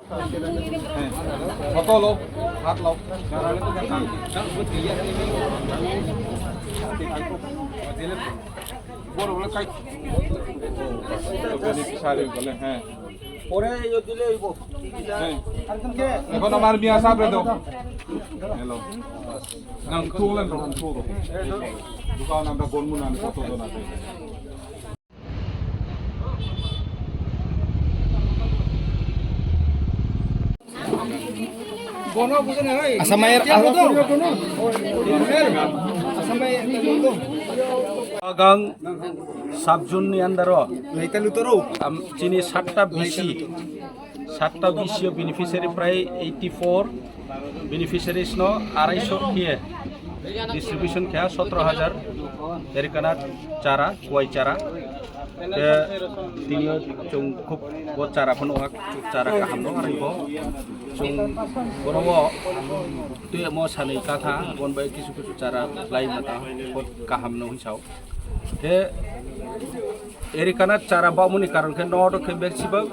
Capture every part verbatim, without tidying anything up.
Photo lo, hat lo. Pore yo dile ibo. Ekhono mar miya sab re do. Hello. Nang tulen ro tulo. Dukan anda gonmu nang photo do na. Asamai, Asamai, Agang sub zone ni under o, am, chini satta B C, satta B C o beneficiary prai eighty four beneficiaries no arai so khe distribution khe sotro hajar erikanat chara, kwai chara. Tei tini o chwng khub bo chara phano wngkha, chara kaham no, arwi bo chwng borok o twi omo sanwi katha, bon bai kisu kisu chara lai mata, bo kaham no hwnwi sao. Tei erikanat chara bamoni karon khe nodo khe maximum,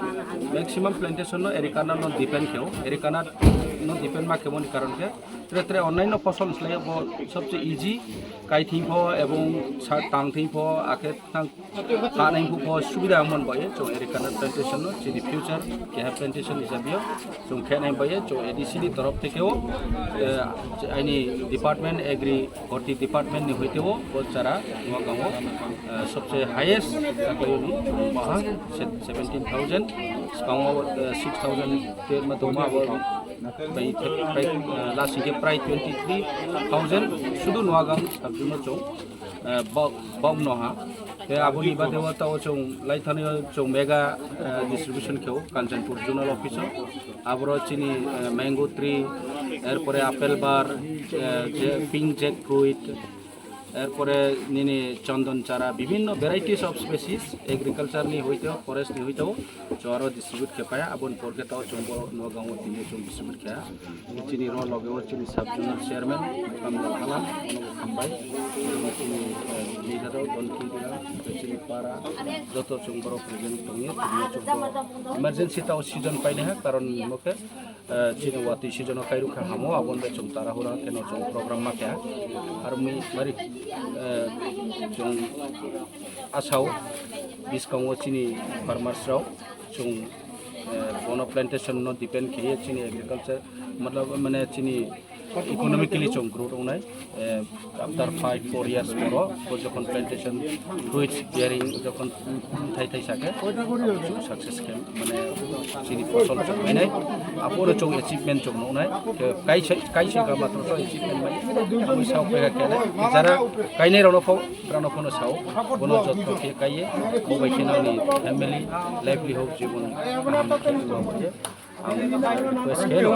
maximum plantation no erikanat no depend khe o, erikanat no depend ma khe moni karon khe tre tre onnaino phosol slai bo sobse easy, kai thing pho ebong sa tang thing pho akhe tang Kha nai bukbo subida wngmani bagwi chwng erikanat plantation no chini future keha plantation hisabio chwng khe nai bagwi chwng A D C ni torof theke o, eh, aini department agri horti department ni hoite o bo chara Noagang o, eh, sobse highest chaklaio ni chwng baha se-, seventeen thousand, swkango, eh, six thousand te ma tongma abo bai, bai, eh, last hingke prai twenty three thousand sudu Noagang sabjwng no chwng eh, bok, bok no ha. Tei aboni bade o tao chwng laithani o chwng mega, eh, distribution khe o Kanchanpur zonal office o. Aboro chini, eh, mango tree, erpore apple bar, eh, je pink jackfruit, erpore nini chondon chara, bibhinno varieties of species, agriculture ni hoite o, forest ni hoite o, chwng aro distribute khe paya, aboni por khe tao chwng bo Noagang o tini chwng distribute khe. Chini rw loge o chini sub zonal chairman Kamla Halam, bono bo hambai. Chini, eh, leader rok, Donki Dira, chini para, joto chwng borok present tongwi, tini chwng bo emergency tao season painaiha, karon hwnkhe, eh, chini watwi season o kairwkha hamo, aboni bai chwng tarahura kheno chwng program ma kha. Aroni bari, eh, chwng asao bwskango chini farmers rok chwng, eh, bono plantation no depend khe chini agriculture, matlab, mane, chini economically chwng growth wngnai, eh, after five, four years poro, bo jokhon plantation fruits bearing, jokhon thai thai sake, chwng success khe, mane, chini phosol chwng mainai, aphuru chwng achievement chwng nuknai, khe kaisa, kaisa ka matro to achievement mai, aboni sao phaikha khe, jara kainai rokno pho, brano phano sao, bono jotno khe kaiye, bo bai khe nangni family, livelihood, jibon kaham khe tongma khe. Ang request khe no.